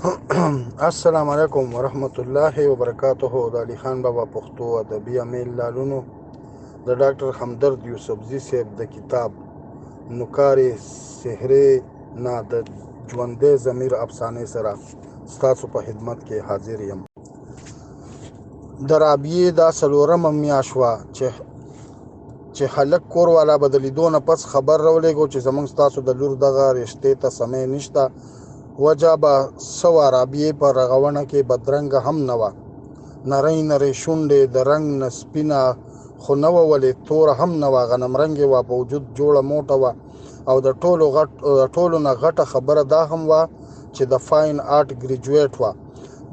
السلام علیکم ورحمت الله وبرکاته. د علي خان بابا پښتو ادبي امیل لالونو د ډاکټر همدرد یوسفزي صاحب د کتاب نوکارې څهرې نه د ژوندی ضمیر افسانې سره ستاسو په خدمت کې حاضر یم. د رابعې دا څلورمه میاشت وه چې هلک کور والا به د لیدو نه پس خبر راولېږو چې زمونږ ستاسو د لور دغه رشتې ته سمې نشته. وجه به څه وه، رابعې په رغونه کې بدرنګه هم نه وه، نرۍ نرۍ شونډې، د رنګ نه سپینه خو نه وه ولې توره هم نه وه، غنمرنګې وه، په وجود جوړه موټه وه او د ټولو نه غټه خبره دا هم وه چې د فاین آرټ ګریجویټ وه.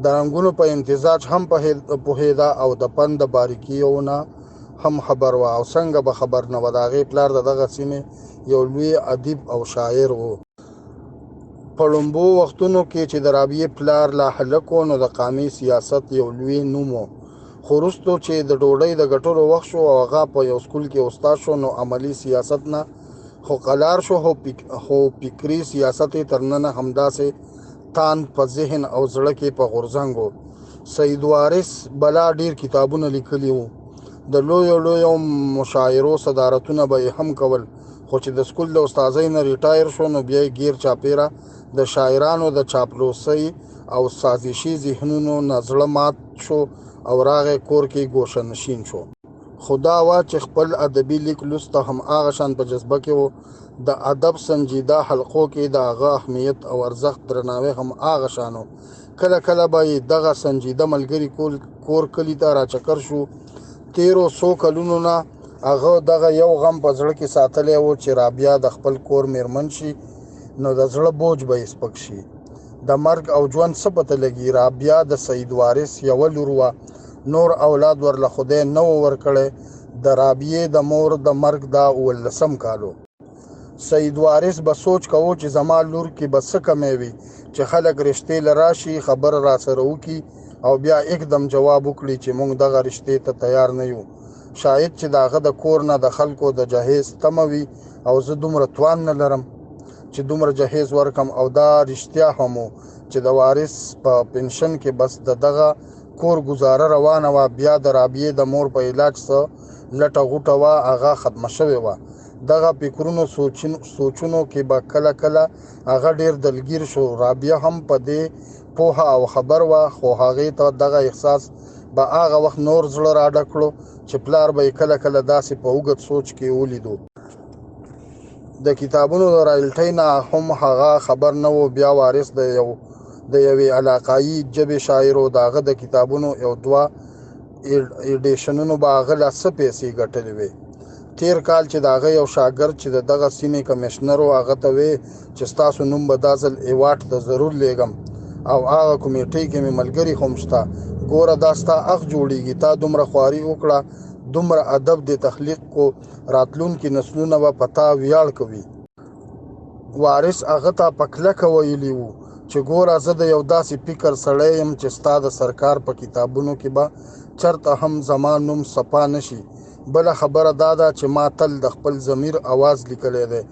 د رنګونو په امتزاج هم پوهېده او د فن د باریکیو نه هم خبر وه. او څنګه به خبر نه وه، د هغې پلار د دغه سیمې یو لوی ادیب او شاعر و. په ړومبو وختونو کې چې د رابعې پلار لا هلک و نو د قامي سیاست یو لوی نوم و، خو وروسته چې د ډوډۍ د ګټلو وخت شو او هغه په یو سکول کې استاد شو نو عملي سیاست نه خو قلار شو، خو فکري سیاست یې تر ننه همداسې تاند په ذهن او زړه کې په غورځنګ و. سید وارث بلا ډیر کتابونه لیکلي وو، د لویو لویو مشاعرو صدارتونه به یې هم کول، خو چې د سکول د استادۍ نه ریټایر شو نو بیا یې ګیر چاپیره د شاعرانو د چاپلوسۍ او سازشي ذهنونو نه زړه مات شو او راغی کور کې ګوشه نشین شو. خو دا وه چې خپل ادبي لیک لوست ته هم هغه شان په جذبه کې و. د ادب سنجیده حلقو کې د هغه اهمیت او ارزښت درناوی هم هغه شان و. کله کله به یې دغه سنجیده ملګري کور کلي ته راچکر شو. تیرو څو کلونو نه هغه دغه یو غم په زړه کې ساتلی و چې رابیا د خپل کور میرمن شي نو د زړه بوج به یې سپک شي. د مرګ او ژوند څه پته لګي. رابیا د سعید وارث یوه لور وه، نور اولاد ورله خدای نه و ورکړی. د رابعې د مور د مرګ دا اوولسم کال و. سعید وارث به سوچ کوو چې زما لور کې به څه کمی وي چې خلک رشتې له راشي، خبره راسره وکړي او بیا اکدم جواب وکړي چې موږ دغه رشتې ته تیار نه یو. شاید چې د هغه د کور نه د خلکو د جهیز تمه وي او زه دومره توان نه لرم چې دومره جهیز ورکم. او دا رښتیا هم و چې د وارث په پنشن کې بس د دغه کور ګزاره روانه وه. بیا د رابعې د مور په علاج څه لټه غوټه وه، هغه ختمه شوې وه. دغه فکرونو سوچونو کې به کله کله هغه ډیر دلګیر شو. رابعه هم په دې پوهه او خبر وه، خو هغې ته دغه احساس به هغه وخت نور زړه را ډک کړو چې پلار به یې کله کله داسې په اوږد سوچ کې ولیدو. د کتابونو د رایلټۍ نه هم هغه خبر نه و. بیا وارث د یوې علاقایي ژبې شاعر و. د هغه د کتابونو یو دوه ایډیشنونو به هغه لا څه پیسې ګټلې وې. تیر کال چې د هغه یو شاګرد چې د دغه سیمې کمشنر و هغه ته وې چې ستاسو نوم به دا ځل ایواټ ته ضرور لیږم او هغه کمیټې کې مې ملګري هم شته، ګوره دا ستا اخ جوړیږي، تا دومره خواري وکړه، دومره ادب دې تخلیق کو، راتلونکي نسلونه به په تا ویاړ کوي. وارث هغه ته په کلکه ویلي وو چې ګوره زه د یو داسې فکر سړی یم چې ستا د سرکار په کتابونو کې به چرته هم زما نوم صفا نشي. بله خبره دا ده چې ما تل د خپل ضمیر اواز لیکلی دی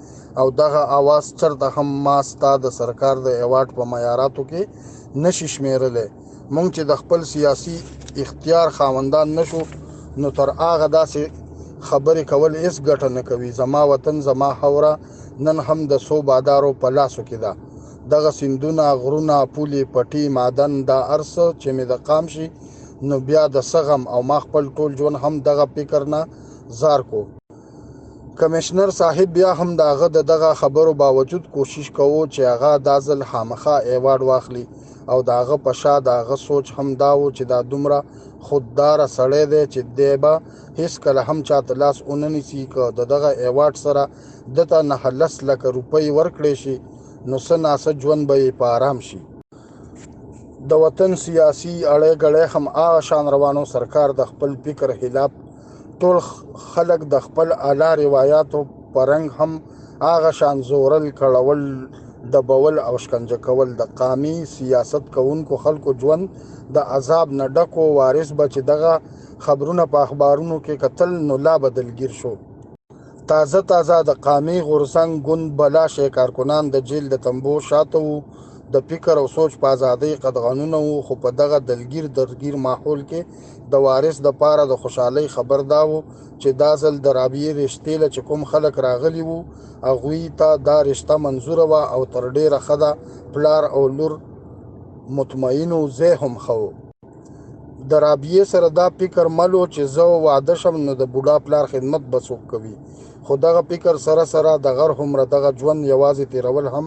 او دغه اواز چرته هم ما ستا د سرکار د ایوارډ په معیاراتو کې نشي شمیرلی. مونږ چې د خپل سیاسي اختیار خاوندان نشو نو تر هغه داسې خبرې کول هیڅ ګټه نه کوي. زما وطن زما خاوره نن هم د څو بادارو په لاسو کې ده. دغه سیندونه، غرونه، پولې، پټي، معدن، دا هر څه چې مې د قام شي نو بیا د څه غم، او ما خپل ټول ژوند هم دغه فکر نه ځار کو. کمشنر صاحب بیا هم د هغه د دغه خبرو باوجود کوشش کوو چې هغه دا ځل خامخا ایوارډ واخلي او د هغه په شا د هغه سوچ هم دا و چې دا دومره خودداره سړی دی چې دی به هیڅکله هم چاته لاس ونه نیسي. که د دغه ایوارډ سره ده ته 9 لکه روپۍ ورکړې شي نو څه ناڅه ژوند به یې په آرام شي. د وطن سیاسي اړی ګړی هم هغه شان روانو. سرکار د خپل فکر خلاف ټول خلک د خپل اعلی روایاتو په رنګ هم هغه شان زورل، کړول، ډبول او شکنجه کول. د قامي سیاست کوونکو خلکو ژوند د عذاب نه ډکو. وارث به چې دغه خبرونه په اخبارونو کې کتل نو لا به دلګیر شو. تازه تازه د قامي غورځنګ ګوند بلا شی کارکنان د جیل د تنبو شاته وو. د فکر او سوچ په ازادۍ قدغنونه وو، خو په دغه دلګیر درګیر ماحول کې د وارث د پاره د خوشحالۍ خبر دا و چې دا ځل د رابعې رشتې له چې کوم خلک راغلي وو هغوی ته دا رشته منظوره وه او تر ډېره حده پلار او لور مطمئن وو، ځای هم ښه و. د رابعې سره دا فکر مل و چې زه واده شم نو د بوډا پلار خدمت به څوک کوي، خو دغه فکر سره سره د غر هومره دغه ژوند یوازې تېرول هم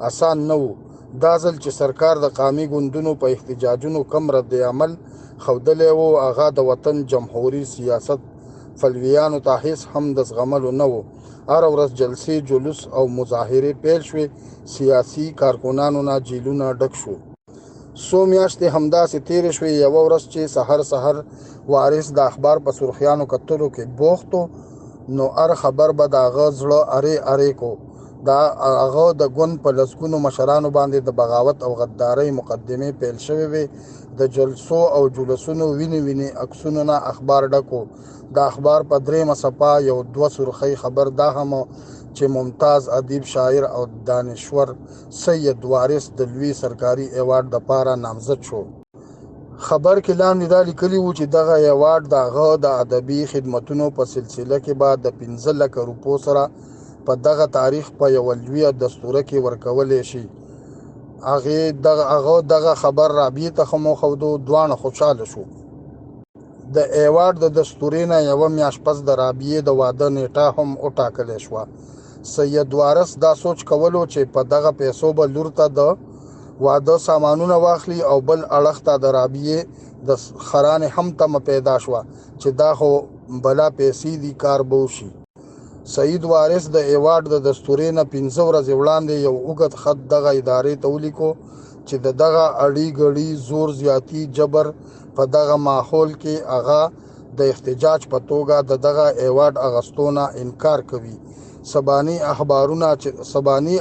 اسان نه و. دا ځل چې سرکار د قامي ګوندونو په احتجاجونو کم رد عمل ښودلی و، هغه د وطن جمهوري سیاست پلویانو ته هیڅ هم د زغملو نه و. هره ورځ جلسې، جلوس او مظاهرې پیل شوې، سیاسي کارکنانو نه جیلونه ډک شو. څو میاشتې همداسې تېرې شوې. یوه ورځ چې سحر سحر وارث د اخبار په سرخیانو کتلو کې بوخت و، نو هر خبر به د هغه زړه ارې ارې کو. د هغه د ګوند په لسګونو مشرانو باندې د بغاوت او غدارۍ مقدمې پیل شوې وې. د جلسو او جلوسونو وینې وینې عکسونو نه اخبار ډک و. د اخبار په درېیمه صفحه یو دوه سرخۍ خبر دا هم چې ممتاز ادیب، شاعر او دانشور سید وارث د لوی سرکاري ایوارډ دپاره نامزد شو. خبر کې لاندې دا لیکلي وو چې دغه ایوارډ د هغه د ادبي خدمتونو په سلسله کې به د 15 لکه روپو سره په دغه تاریخ په یوه لویه دستوره کې ورکولی شي. هغه دغه خبر رابعې ته هم وښودو، دواړه خوشحاله شو. د ایوارډ د دستورې نه یوه میاشت پس د رابعې د واده نیټه هم وټاکلی شوه. سید وارث دا سوچ کولو چې په دغه پیسو به لور ته د واده سامانونه واخلي او بل اړخ ته د رابعې د خرانې هم تمه پیدا شوه چې دا خو بلا پیسې دي، کار به وشي. سعید وارث د ایوارډ د دستورې نه 5 ورځې وړاندې یو اوږد خط دغه ادارې ته ولیکو چې د دغه اړي ګړي زور زیاتي جبر په دغه ماحول کې هغه د احتجاج په توګه د دغه ایوارډ اغستو نه انکار کوي. سباني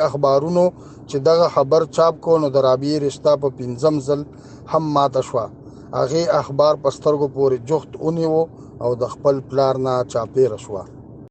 اخبارونو چې دغه خبر چاپ کو نو د رابعې رشته په 5م ځل هم ماته شوه. هغې اخبار په سترګو پورې جوخت ونیو او د خپل پلار نه چاپېره شوه.